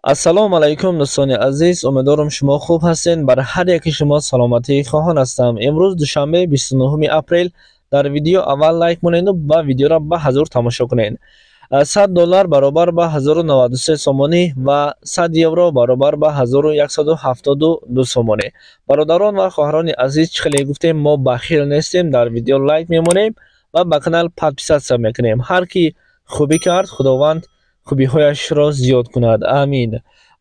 Ассалому алайкум, дӯстони азиз, умедворам, шумо хуб ҳастед. Бар ҳар яки шумо саломатӣ хоҳон ҳастам. Имрӯз душанбе, 29 апрел. Дар видео аввал лайк монеду ба видеоро ба ҳазур тамошо кунед. 100 доллар баробар ба 1093 сомонӣ ва 100 евро баробар ба 1172 сомонӣ. Бародарон ва хоҳарони азиз, чӣ хеле гуфтем, мо бахил нестем, дар видео лайк мемонем ва ба канал подписаться мекунем. Ҳар ки хубӣ кард, Худованд хубиҳояшро зиёд кунад, амин.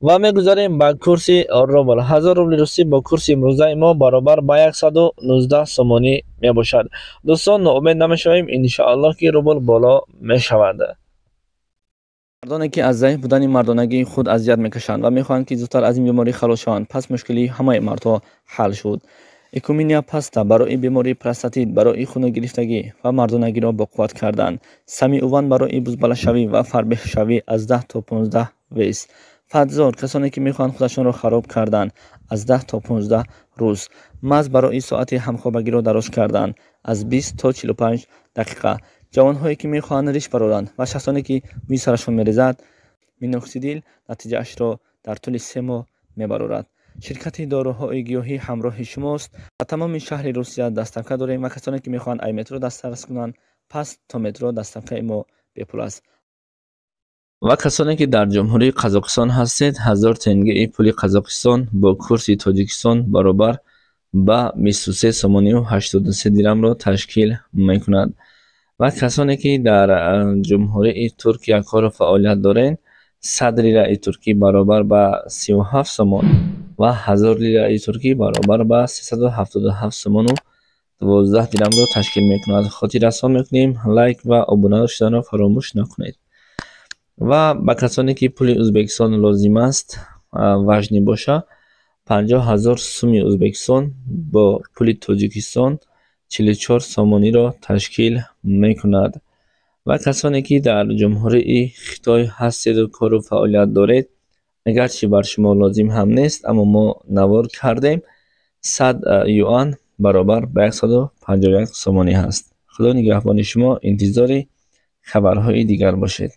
Ва мегузарем ба курси рубл. 1000 рубли русӣ бо курси имрӯзаи мо баробар ба 119 сомонӣ мебошад. Дӯстон, ноумед намешавем, иншоаллоҳ, ки рубл боло мешавад. Мардоне, ки аз заиф будани мардонагии худ азият мекашанд ва мехоҳанд, ки зудтар аз ин беморӣ халос шаванд, пас мушкилии ҳамаи мардҳо ҳал шуд. Экуминия паста барои бемории простатит, барои хуногирифтагӣ ва мардонагиро боқувват кардан. Самиуван барои бузбалашавӣ ва фарбеҳшавӣ, аз 10 то 15 вес. Фатзор, касоне, ки мехоҳанд худашонро хароб кардан, аз 10 то 15 рӯз. Маз барои соати ҳамхобагиро дароз кардан, аз 20 то 45 дақиқа. Ҷавонҳое, ки мехоҳанд риш бароранд, ва шахсоне, ки мӯи сарашон мерезад, миноксидил натиҷаашро дар тӯли 3 моҳ мебарорад. Ширкати доруҳои гиёҳӣ ҳамроҳи шумост. Ба тамоми шаҳри Русия доставка дорем ва касоне, ки мехоҳанд ай метро дастрас кунанд, пас то метро доставкаи мо бепул аст. Ва касоне, ки дар Ҷумҳурии Қазоқистон ҳастед, 1000 тенгеи пули Қазоқистон бо курси Тоҷикистон баробар ба 23 сомонию 83 дирамро ташкил мекунад. Ва касоне, ки дар Ҷумҳурии Туркия кору фаъолият доред, 100 лираи туркӣ баробар ба 37 сомон ва 1000 лираи туркӣ баробар ба 377 сомону 12 дирамро ташкил мекунад. Хотиррасон мекунем, лайк ва обуна шуданро фаромӯш накунед. Ва ба касоне, ки пули Ӯзбекистон лозим аст, важный боша, 50 000 суми Ӯзбекистон бо пули Тоҷикистон 44 сомониро ташкил мекунад. Ва касоне, ки дар Ҷумҳурии Хитой ҳастеду кору фаъолият доред, агарчи бар шумо лозим ҳам нест, аммо мо навор кардем, 100 юан баробар ба 151 сомонӣ ҳаст. Худо нигаҳбони шумо, интизори хабарҳои дигар бошед.